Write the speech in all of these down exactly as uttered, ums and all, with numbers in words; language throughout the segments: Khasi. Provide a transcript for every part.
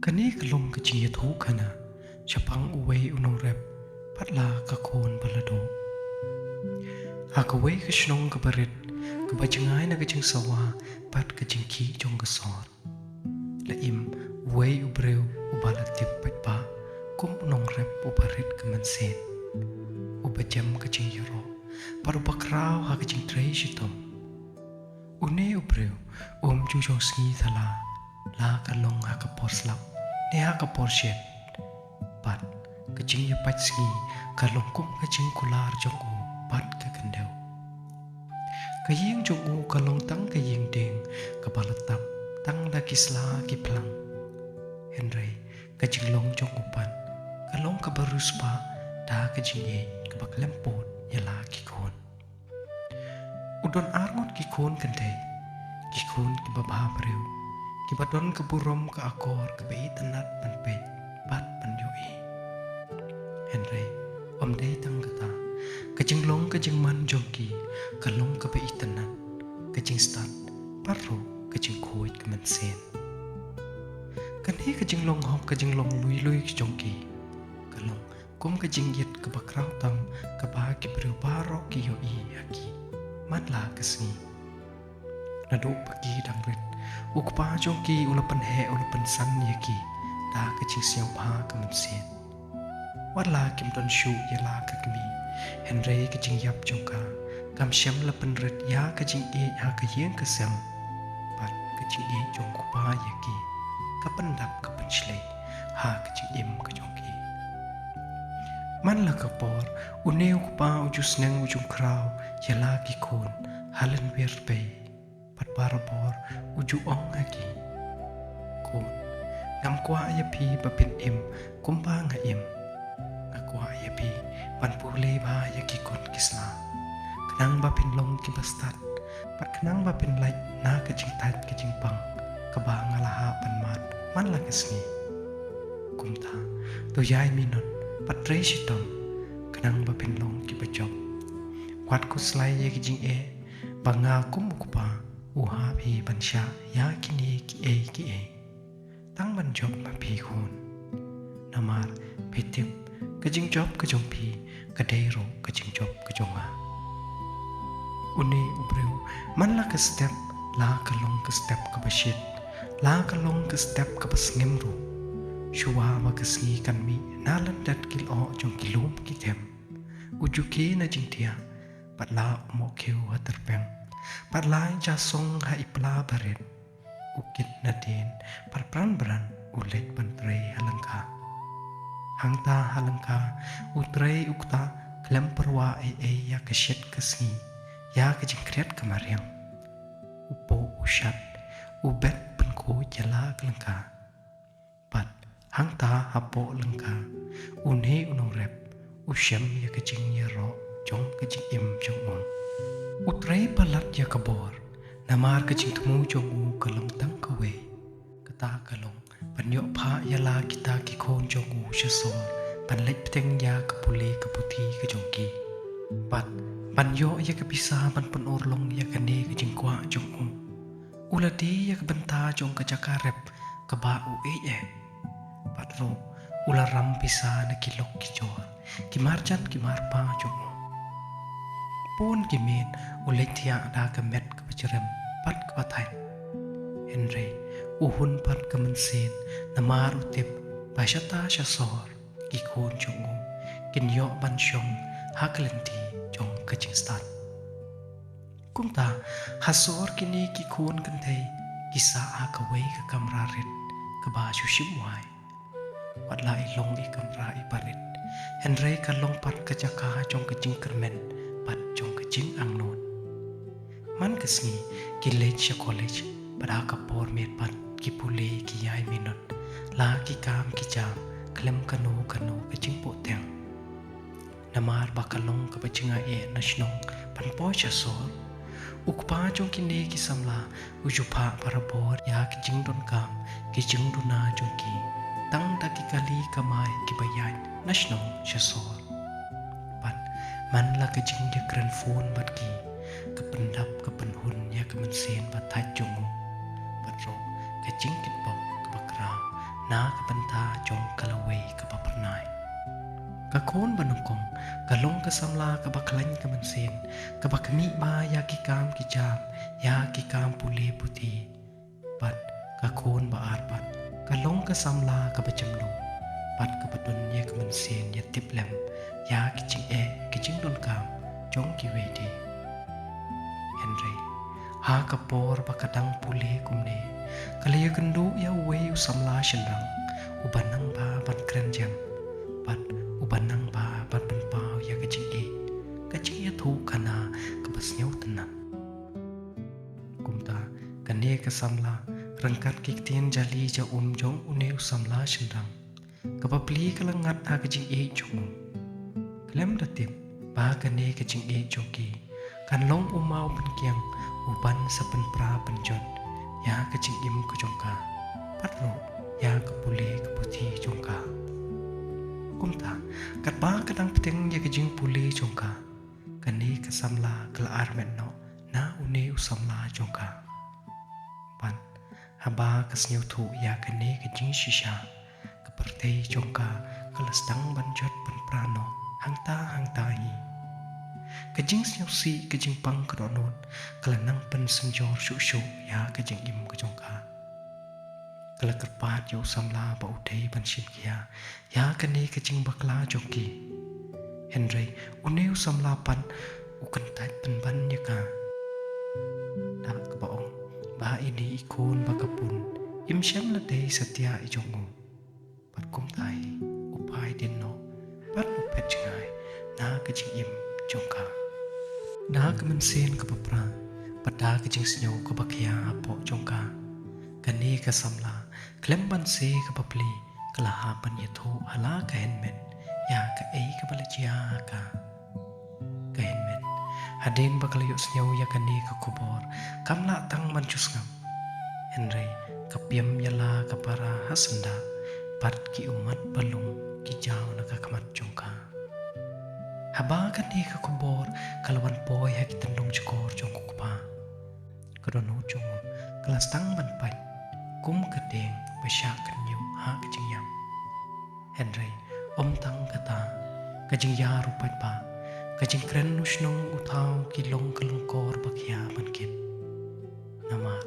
Kane ka long ka jingïathuhkhana shaphang uwei u nongrep bad la ka khun ba la duh. Ha kawei ka shnong kaba rit, kaba jngai na ka jingsawa bad ka jingkhih jong ka sor, la im uwei u briew uba la tip paidbah kum u nongrep uba rit ka mynsiem, uba jem ka jingïaroh bad uba khraw ha ka jingtrei shitom. Une u briew um ju shong sngi thala, la ka long ha ka por slap ne ha ka por shet. Bad ka jingïapait sngi ka long kum ka jingkular jong u bad ka khyndew. Ka ïing jong u ka long tang ka ïing dieng kaba la tap tang da ki sla ki phlang. Hynrei ka jinglong jong u pat ka long kaba riewspah da ka jingïeit kaba khlem pud ïa la ki khun. U don arngut ki khun kynthei, ki khun kiba bha briew, kiba don ka burom ka akor kaba itynnat ban peit bad ban ïohi. Hynrei ym dei tang kata, ka jinglong ka jingman jong ki ka long kaba itynnat, ka jingstad bad ruh ka jingkhuid ka mynsiem. Kane ka jinglong hok ka jinglong lui lui jong ki ka long kum ka jingïit kaba khraw tam kaba ki briew baroh ki ïohi ha ki man la ka sngi. Naduh ba ki dang rit, u kpa jong ki u la pynheh u la pynsan ïa ki da ka jingsngewbha ka mynsiem. Wat la kim don shuh ïa la ka kmie, hynrei ka jingïap jong ka kam shym la pynrit ïa ka jingïeit ha ka ïing ka sem. Bad ka jingïeit jong u kpa ïa ki ka pyndap ka pynshlei ha ka jingim ka jong ki. Man la ka por, une u kpa u ju sneng u jong khraw ïa la ki khun ha lynwiar bei. Bad barabor u ju ong ha ki, khun, ngam kwah ïa phi ba phin im kumba nga im. Nga kwah ïa phi ban pule bha ïa ki khun ki sla, khnang ba phin long kiba stad bad khnang ba phin lait na ka jingthait ka jingpang kaba nga la hap ban mad man la ka sngi. Kumta to ïai minot bad trei shitom khnang ba phin long kiba jop. Wat khuslai ïa ki jingeh ba nga kum u kpa u hap hi ban shah ïa kine kiei kiei. Tang ban jop ma phi khun. Namar phi tip ka jingjop ka jong phi ka dei ruh ka jingjop ka jong nga. Une u briew man la ka step la ka long ka step kaba shit, la ka long ka step kaba sngem ruh. Shuwa ba ka sngi kan mih na lyndet ki lyoh jong ki lum ki them, u ju khie na jingthiah bad la u mohkhiew ha tyrpeng bad la i ja song ha i pla barit. U kit nadien bad bran bran u leit ban trei ha lyngkha. Hangta ha lyngkha u trei u ktah khlem pyrwa ei ei ïa ka shit ka sngi, ïa ka jingkhriat ka mariang. U poh u shat, u bet pynkhuid ïa la ka lyngkha. Bad hangta hapoh lyngkha une u nongrep u shem ïa ka jingïaroh jong ka jingim jong u. U trei palat ïa ka bor, namar ka jingthmu jong u ka long tang kawei. Kata ka long ban ïoh phah ïa la kita ki khun jong u sha sor ban leit bteng ïa ka pule ka puthi ka jong ki. Bad ban ïoh ïa ka pisa ban pynurlong ïa kane ka jingkwah jong u. U la die ïa ka bynta jong ka jaka rep kaba u ïeit eh. Bad ruh u la ram pisa na ki lok ki jor, ki marjan ki marpa jong u. Bun ki miet u leit thiah da ka met kaba jrem bad kaba thait. Hynrei u hun pat ka mynsiem namar u tip ba shata sha sor ki khun jong u kin ïoh ban shong ha ka lynti jong ka jingstad. Kumta ha sor kine ki khun kynthei ki sah ha kawei ka kamra rit kaba shu shim wai. Wat la i long i kamra iba rit, hynrei ka long pat ka jaka jong ka jingkyrmen bad jong ka jingangnud. Man ka sngi ki leit sha college bad ha ka por miet pat ki pule ki ïai minot la ki kam ki jam khlem kano kano ka jingpohteng. Namar ba ka long kaba jngai eh na shnong ban poi sha sor. U kpa jong kine ki samla u ju phah barabor ïa ki jingdonkam ki jingduna jong ki tang da ki kali kamai kiba ïaid na shnong sha sor. Bad man la ka jingïakren phone bad ki ka pyndap ka pynhun ïa ka mynsiem ba thait jong u. Bad ruh ka jingkitbok kaba khraw na ka bynta jong ka lawei kaba phyrnai. Ka khun ba nyngkong ka long ka samla kaba khlaiñ ka mynsiem, kaba khmih bha ïa ki kam ki jam, ïa ki kam pule puthi. Bad ka khun ba ar pat ka long ka samla kaba jemnud, bad kaba don ïa ka mynsiem ïa tip lem ïa ki jingeh ki jingdonkam jong kiwei de. Hynrei ha ka por ba ka dang pule kumne, ka la ïakynduh ïa uwei u samla shynrang uba nang bha ban kren jem, bad uba nang bha ban pynpaw ïa ka jingïeit, ka jingïathuh khana kaba sngewtynnat. Kumta kane ka samla, ryngkat ki ktien jali ja um jong une u samla shynrang, kaba plie ka la ngat ha ka jingïeit jong u. Khlem da tip ba kane ka jingïeit jong ki kan long u maw pynkiang uban sa pynpra pynjot ïa ka jingim ka jong ka, bad ruh ïa ka pule ka puthi jong ka. Kumta katba ka dang pdiang ïa ka jingpule jong ka, kane ka samla ka la armet noh na une u samla jong ka. Bad haba ka sngewthuh ïa kane ka jingshisha, ka pyrthei jong ka ka la sdang ban jot pynpra noh hangta hangta hi. Ka jingsngewsih, ka jingpang ka dohnud ka la nang pynsynjor shuh shuh ïa ka jingim ka jong ka. Ka la kyrpad ïa u samla ba u dei ban shim khia ïa kane ka jingbakla jong ki. Hynrei une u samla pat u kyntait pynban ïa ka, da kaba ong ba ine i khun ba ka pun im shym la dei satia i jong u. Bad kumta hi u phai dien noh bad u phet jngai na ka jingim jong ka. Da ka mynsiem kaba pra bad da ka jingsngew kaba khia hapoh jong ka, kane ka samla khlem ban seh kaba plie ka la hap ban ïathuh ha la ka hynmen ïa kaei kaba la jia ha ka. Ka hynmen, hadien ba ka la ïohsngew ïa kane ka khubor, kam lah tang ban shu sngap, hynrei ka piem ïa la ka para ha syndah, bad ki ummat ba lung ki jaw na ka khmat jong ka. Haba kane ka khubor ka la wan poi ha ki tyndong shkor jong u kpa, ka dohnud jong u ka la sdang ban pait kum ka dieng ba shah khynñiuh ha ka jingïap. Hynrei ym tang kata, ka jingïar u paidbah, ka jingkren u shnong u thaw ki long ka lyngkor ba khia ban kit. Namar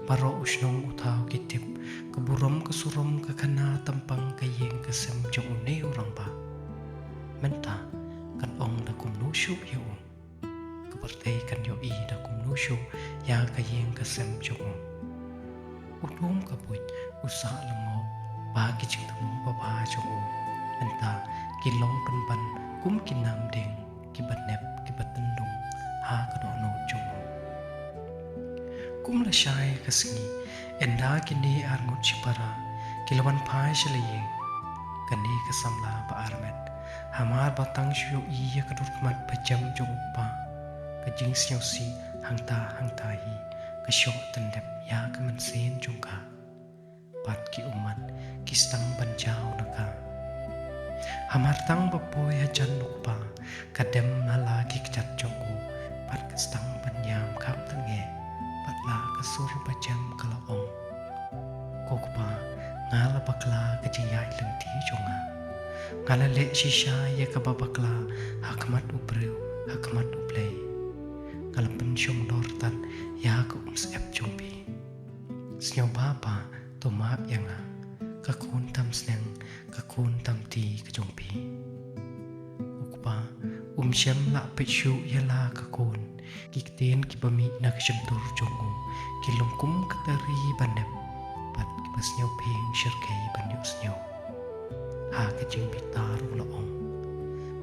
baroh u shnong u thaw ki tip ka burom ka surom ka khana tympang ka ïing ka sem jong une u rangbah. Mynta kan ong da kumno shuh ïa u? Ka pyrthei kan ïohi da kumno shuh ïa ka ïing ka sem jong u? U dum ka buit u sah lyngngoh ba ki jingthmu babha jong u mynta ki long pynban kum ki nam dieng kiba nep kiba tyndong ha ka dohnud jong u. Kum lashai ka sngi, ynda kine arngut shipara ki la wan phai sha la ïing, kane ka samla ba armet, hamar ba tang shu ïohi ïa ka dur khmat ba jem jong u kpa, ka jingsngewsih hangta hangta hi ka shoh tyndep ïa ka mynsiem jong ka. Bad ki ummat ki sdang ban jaw na ka. Hamar tang ba poi hajan u kpa, ka dem ha la ki kjat jong u bad ka sdang ban ïam kham tang eh, bad la ka sur ba jem ka la ong, "Ko kpa, nga la bakla ka jingïaid lynti jong nga. Nga la leh shisha ïa kaba bakla ha khmat u briew, ha khmat U Blei. Nga la pynshong dor tad ïa ka umsyep jong phi. Sngewbha pa, to map ïa nga, ka khun tam sneng, ka khun tam ti ka jong phi." U kpa um shym lah peit shuh ïa la ka khun. Ki ktien kiba mih na ka shyntur jong u ki long kum ka tari ba nep bad kiba sngewbha shyrkhei ban ïohsngew. Ha ka jingbitar u la ong,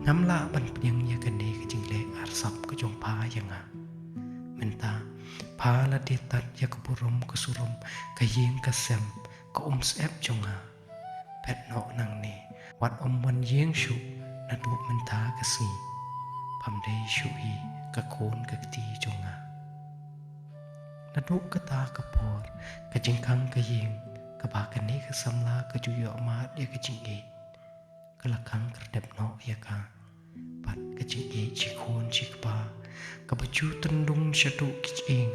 "Ngam lah ban pdiang ïa kane ka jingleh arsap ka jong pha ïa nga. Mynta pha la die tad ïa ka burom ka surom, ka ïing ka sem, ka umsyep jong nga. Phet noh nangne, wat ym wan ïeng shuh naduh mynta ka sngi. Pham dei shuh hi ka khun ka kti jong nga." Naduh kata ka por, ka jingkhang ka ïing kaba kane ka samla ka ju ïoh mad ïa ka jingïeit, ka la khang khyrdep noh ïa ka. Bad ka jingïeit shi khun shi kpa kaba ju tyndung shaduh ki jingïeit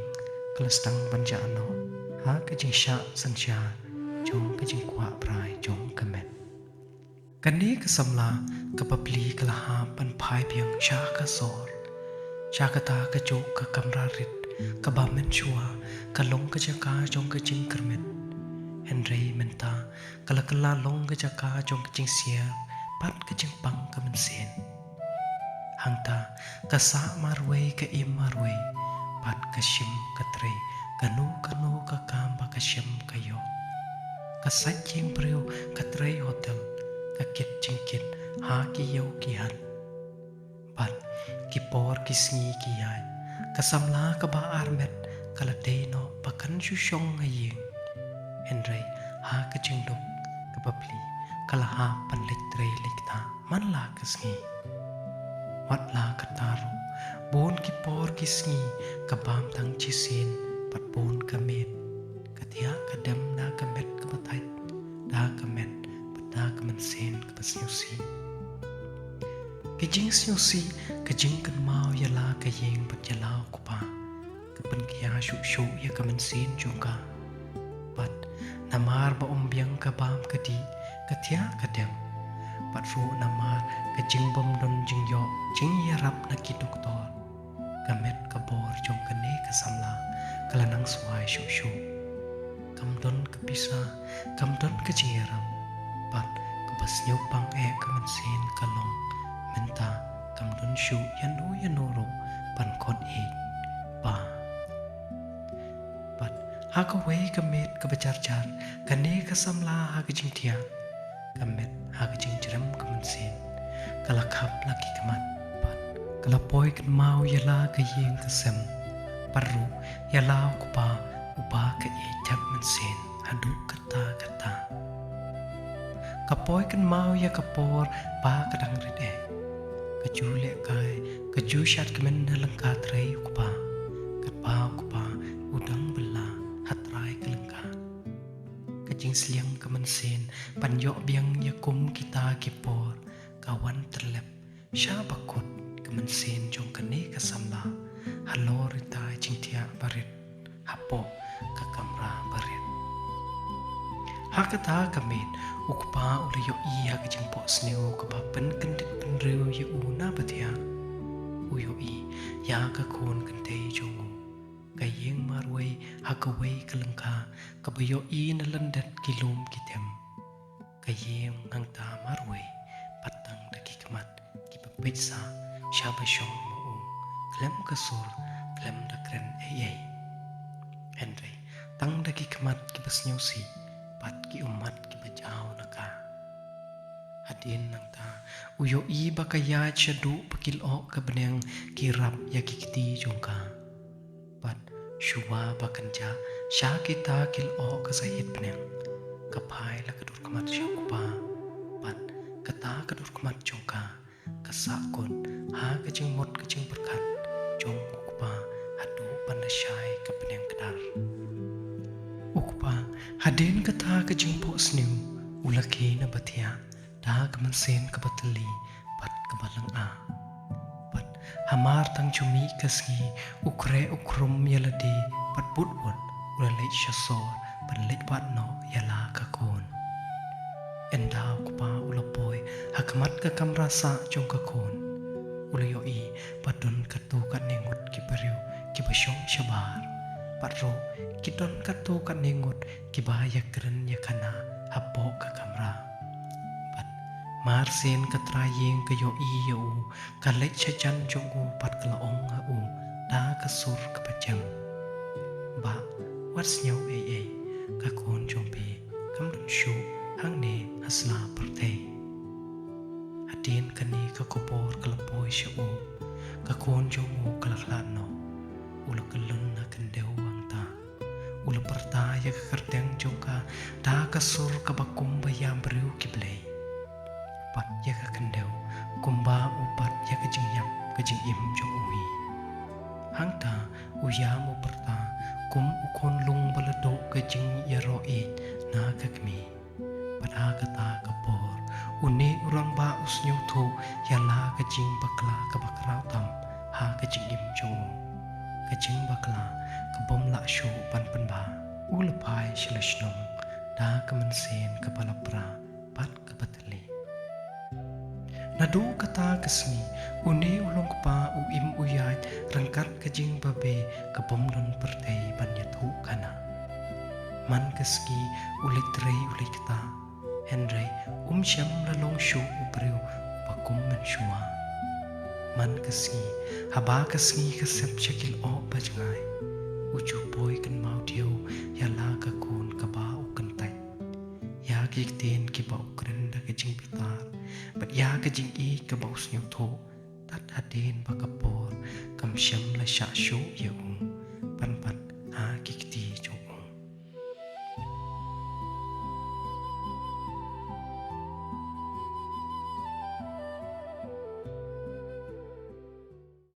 ka la sdang ban jah noh ha ka jingshah synshar jong ka jingkwah brai Kane ka samla ka bapli ka la hap ban phai biang sha ka sor, sha kata ka juk ka kamra rit kaba mynshuwa ka long ka jaka jong ka jingkyrmen. Hynrei mynta ka la kylla long ka jaka jong ka jingsiar bad ka jingpang ka mynsiem. Hangta ka sah marwei, ka im marwei, bad ka shim ka trei kano kano ka kam ba ka shem ka ïoh. Ka sait ïing briew ka trei hotel, ka kit jingkit ha ki ïew ki hat. Bad ki por ki sngi ki ïaid, ka samla kaba armet ka la dei noh ba kan shu shong ha ïing. Hynrei ha ka jingduk ka bapli ka la hap ban leit trei leit ktah man la ka sngi. Wat la kata ruh, bun ki por ki sngi ka bam tang shisien bad bun ka miet. Ka thiah ka dem da ka met kaba thait, da ka met bad da ka mynsiem kaba sngewsih. Ka jingsngewsih, ka jingkynmaw ïa la ka ïing bad ïa la u kpa, ka pynkhia shuh shuh ïa ka mynsiem jong ka. Bad namar ba ym biang ka bam ka dih, ka thiah ka dem. Bad ruh namar ka jingbym don jingïoh jingïarap na ki doktor, ka met ka bor jong kane ka samla ka la nang swai shuh shuh. Kam don ka pisa, kam don ka jingïarap, bad kaba sngewpang eh ka mynsiem ka long mynta kam don shuh ïano ïano ruh ban khot ïeit, pa. Bad ha kawei ka miet kaba jar jar, kane ka samla ha ka jingthiah, ka met ha ka jingjrem ka mynsiem, ka la khap la ki khmat bad ka la poi kynmaw ïa la ka ïing ka sem, bad ruh ïa la u kpa uba ka ïeit thep mynsiem haduh katta katta. Ka poi kynmaw ïa ka por ba ka dang rit eh, ka ju lehkai, ka ju shad kmen na lyngkha trei u kpa, katba u kpa u dang bylla ha trai ka lyngkha. Ka jingsliang ka mynsiem ban ïoh biang ïa kum kita ki por ka wan tyllep sha ba kut ka mynsiem jong kane ka samla halor ita i jingthiah barit hapoh ka kamra barit. Ha kata ka miet u kpa u la ïohi ha ka jingphohsniew kaba pynkyndit pynriew ïa u na ba thiah. U ïohi ïa ka khun kynthei jong u, ka ïing marwei ha kawei ka lyngkha kaba ïohi na lyndet ki lum ki them. Ka ïing hangta marwei, bad tang da ki khmat kiba peit sah sha ba shong ma u, khlem ka sur, khlem da kren ei ei. Hynrei tang da ki khmat kiba sngewsih bad ki ummat kiba jaw na ka. Hadien nangta u ïohi ba ka ïaid shaduh ba ki lyoh ka bneng ki rap ïa ki kti jong ka. Bad shuwa ba kan jah sha kita ki lyoh ka sahit bneng, ka phai la ka dur khmat sha u kpa. Bad kata ka dur khmat jong ka ka sahkut ha ka jingmut ka jingpyrkhat jong u kpa haduh ban da shai ka bneng kdar. U kpa, hadien kata ka jingphohsniew, u la khie na ba thiah da ka mynsiem kaba tylli bad kaba lynga. Bad hamar tang ju mih ka sngi u khreh u khrum ïa lade bad bud bud u la leit sha sor ban leit wad noh ïa la ka khun. Ynda u kpa u la poi ha khmat ka kamra sah jong ka khun, u la ïohi ba don katto katne ngut ki briew kiba shong shabar, bad ruh ki don katto katne ngut kiba ïakren ïakhana hapoh ka kamra. Bad mar sien ka trai ïing ka ïohi ïa u, ka leit shajan jong u bad ka la ong ha u da ka sur kaba jem: Bah, wat sngew ei ei, ka khun jong phi kam don shuh hangne ha sla pyrthei. Hadien kane ka khubor ka la poi sha u, ka khun jong u ka la khlad noh. U la kyllon na khyndew hangta. U la pyrta ïa ka kyrteng jong ka da ka sur kaba kum ba ïam briew ki blei, bad ïa ka khyndew kumba u bat ïa ka jingïap ka jingim jong u hi. Hangta u ïam u pyrta kum u khunlung ba la duh ka jingïaroh ïeit na ka kmie. Bad ha kata ka por une u rangbah u sngewthuh ïa la ka jingbakla kaba khraw tam ha ka jingim jong u, ka jingbakla ka bym lah shuh ban pynbha. U la phai sha la shnong da ka mynsiem kaba la pra bad kaba tylli. Naduh kata ka sngi, une u long kpa u im u ïaid ryngkat ka jingbabe ka bym don pyrthei ban ïathuh khana. Man ka sngi u leit trei u leit kata, hynrei um shym la long shuh u briew uba kum mynshuwa. Man ka sngi, haba ka sngi ka sep sha ki lyoh ba jngai, u ju poi kynmaw diaw ïa la ka khun kaba u kyntait, ïa ki ktien kiba u kren da ka jingbitar, bad ïa ka jingïeit kaba u sngewthuh, tad hadien ba ka por kam shym la shah shuh ïa u ban pan